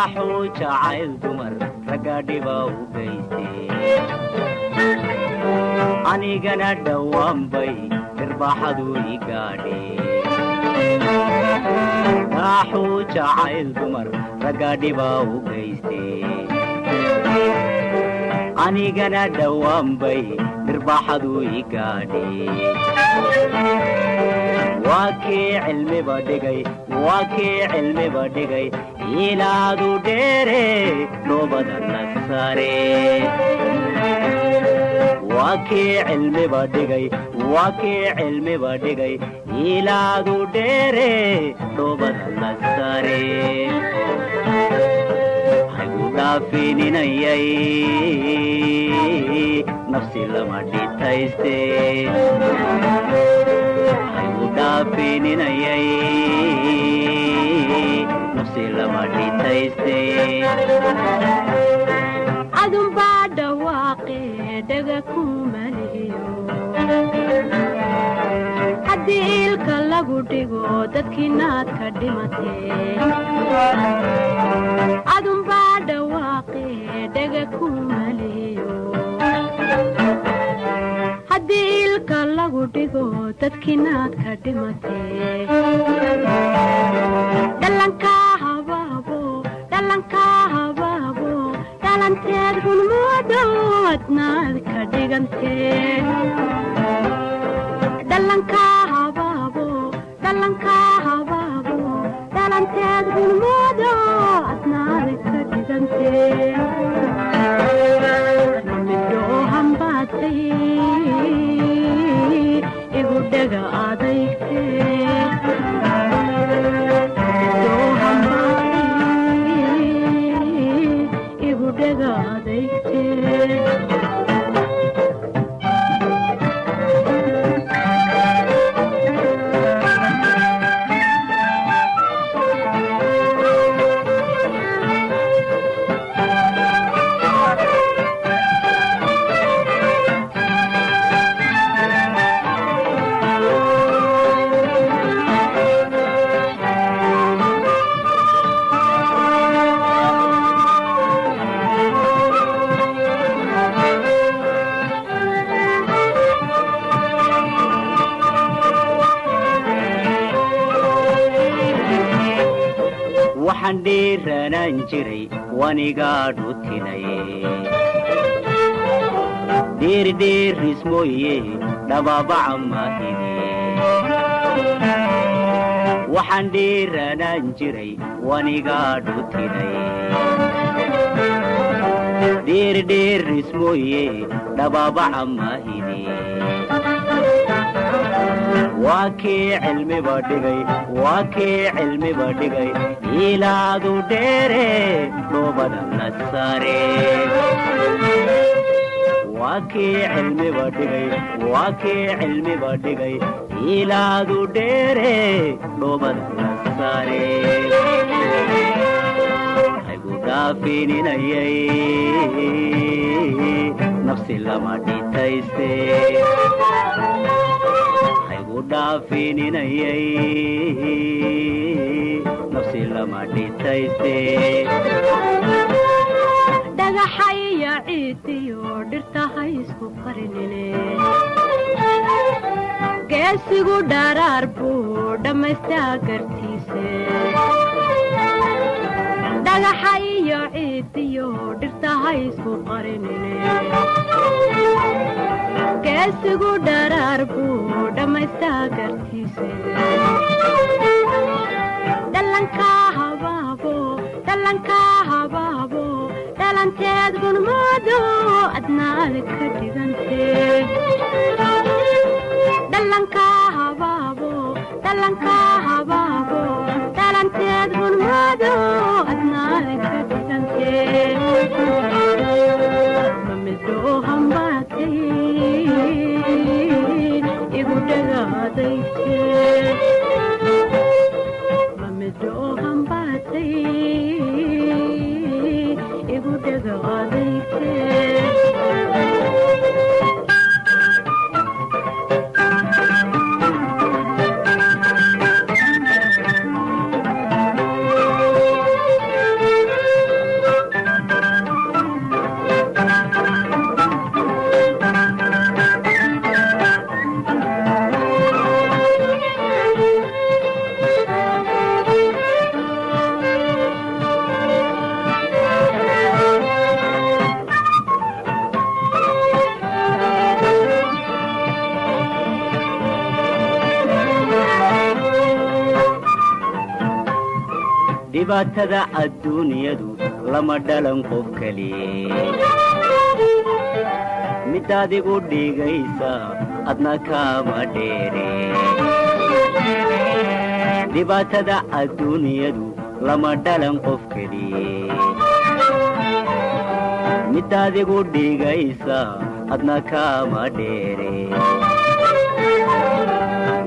Daaxuu jacayl dumar ragga dhiba u geystay, anigana dhowaan bay irbaaxadu i gaadhe. Daaxuu jacayl dumar ragga dhiba u geystay, anigana dhowaan bay irbaaxadu i gaadhe. Waa kii cilmiba dhigay, waa kii cilmiba dhigay, ilaadu dheere dhoobada la sare. Waa kii cilmiba dhigay, waa kii cilmiba dhigay, ilaadu dheere dhoobada la sare. Haygu dhaafininayay nafsi lama dhitayste, haygu dhaafininayay nafsi lama dhitayste. Adunbaa dhawaaqe dhaga kumaliyo, haddii ilka lagu dhigo dadkiinaad ka dhimatee. Adunbaa dhawaaqe dhaga kumaliyo, haddii ilka lagu dhigo dadkiinaad ka dhimatee. Dhalankaa habaabo, dhalankaa habaabo, dhalanteed runmoodo adnaad ka dhigantee. Dhalankaa habaabo, dhalankaa habaabo, dhalanteed runmoodo adnaad ka dhigantee. Mamidhoo hambaatay igu dhega adaygtee, mamidhoo hambaatay igu dhega adaygtee. Waxaan dhiiranaan jiray wanigaa dhutinay, dhiirdhiiris mooye dhababaca mahide. Waxaan dhiiranaan jiray wanigaa dhutinay, dhiirdhiiris mooye dhababaca mahide. Waa kii cilmiba dhigay, waa kii cilmiba dhigay, ilaadu dheere dhoobada la sare. Waa kii cilmiba dhigay, waa kii cilmiba dhigay, ilaadu dheere dhoobada la sare. Haygu dhaafininayay nafsi lama dhitayste, haygu dhaafininayay nafsi lama dhitayste. Dhagaxaya ciidiyo dhirta ha isku qarinine, geesigu dharaar buu dhammaystaa gartiise. Dhagaxayo ciidiyo dhirta ha isku qarinine, geesigu dharaar buu dhammaystaa gartiise. Dhalankaa habaabo, dhalankaa habaabo, dhalanteed runmoodo adnaad ka dhigantee. Dhalankaa habaabo, dhalankaa habaabo, dhalanteed runmoodo adnaad ka dhigantee. Mamidhoo hambaatay igu dhagaadaygtee, mamidhoo hambaatay igu dhagaadaygtee. Dhibaatada adduunyadu lama dhalan qof keliye, midaad igu dhigaysa adna kama dheere. Dhibaatada adduunyadu lama dhalan qof keliye, midaad igu dhigaysa adna kama dheere.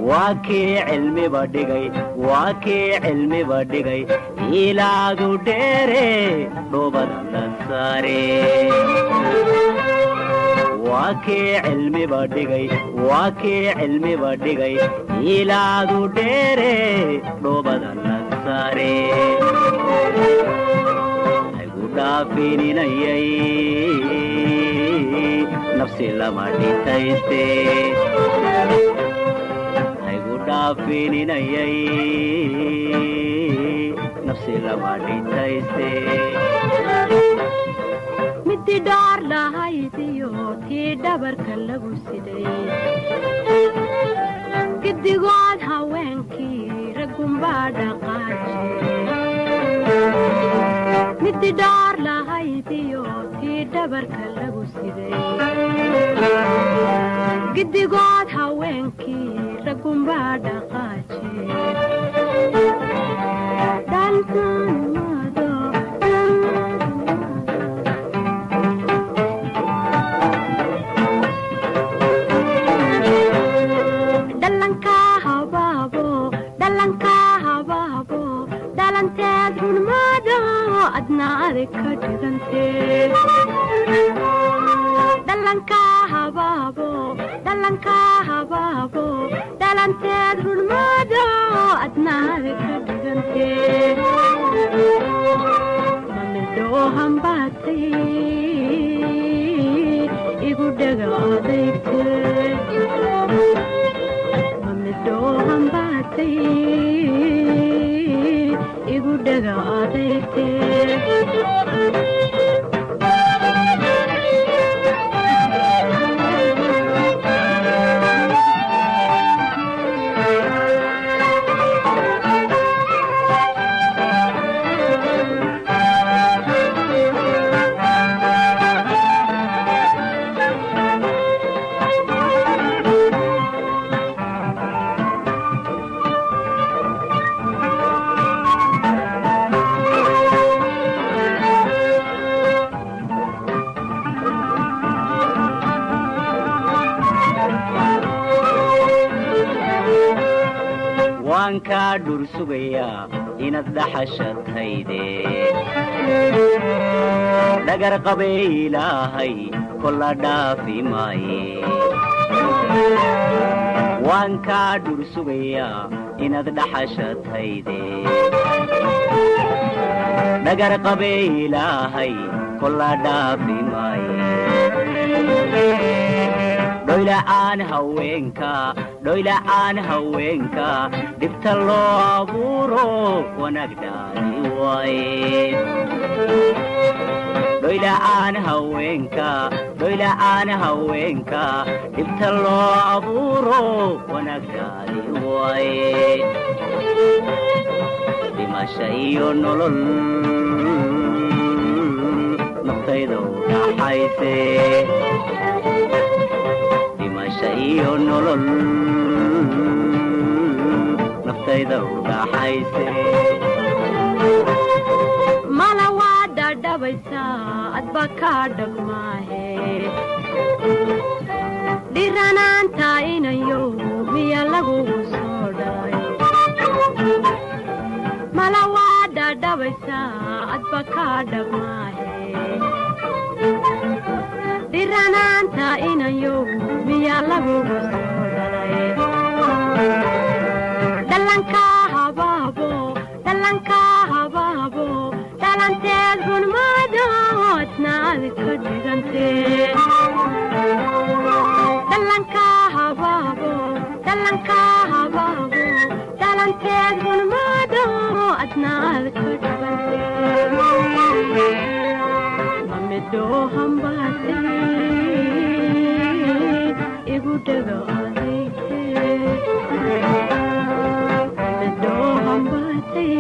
Waa kii cilmiba dhigay, waa kii cilmiba dhigay, ilaadu dheere dhoobada la saare. Waa kii cilmiba dhigay, waa kii cilmiba dhigay, ilaadu dheere dhoobada la saare. Haygu dhaafininayay nafsi lama dhintayste, haygu dhaafininayay nafsi lama dhintayste. Midi dhaar lahaydiyo tii dhabarka lagu siday, giddigood haweenkii raggunbaa dhaqaaje. Midi dhaar lahaydiyo tii dhabarka lagu siday, giddigood haweenkii raggunbaa dhaqaaje. Dhalmado dhalanka habaabo, dhalanka habaabo, dhalanteed runmaado adna adag ka dhigantee. Dhalanka habaabo, dhalanka habaabo, dhalanteed runmaado adna adag ka dhigantee. Mamidhoo hambaatay igu dhega adeygtee, mamidhoo hambaatay igu dhega adeygtee. Waan kaa dhur sugayaa inaad dhaxashatayde, dhagar qabee ilaahay kolla dhaafi maaye. Waan kaa dhur sugayaa inaad dhaxashatayde, dhagar qabee ilaahay kolla dhaafi maaye. Dhoyla'aan haweenka, dhoyla'aan haweenka, dhibta loo abuuro wanaag dhaali waaye. Dhoyla'aan haweenka, dhoyla'aan haweenka, dhibta loo abuuro wanaag dhaali waaye. Dhimasha iyo nolol naftayda u dhaxayse, dhimasha iyo nolol naftayda u dhaxayse. Mala waa dhadhabaysaa adba kaa dhagmaahe, dhiranaanta inayow miya lagugu soo dhalay? Mala waa dhadhabaysaa adba kaa dhagmaahe, dhiranaanta inayow miya lagugu soo dhalay? Dhalanka habaabo, dhalanka habaabo, dhalanteed runmaado adna adag ka dhigantee. Dhalanka habaabo, dhalanka habaabo, dhalanteed runmaado adna adag ka dhigantee. Mamidhoo hambaatay igu dhega adeygtee, mamidhoo hambaatay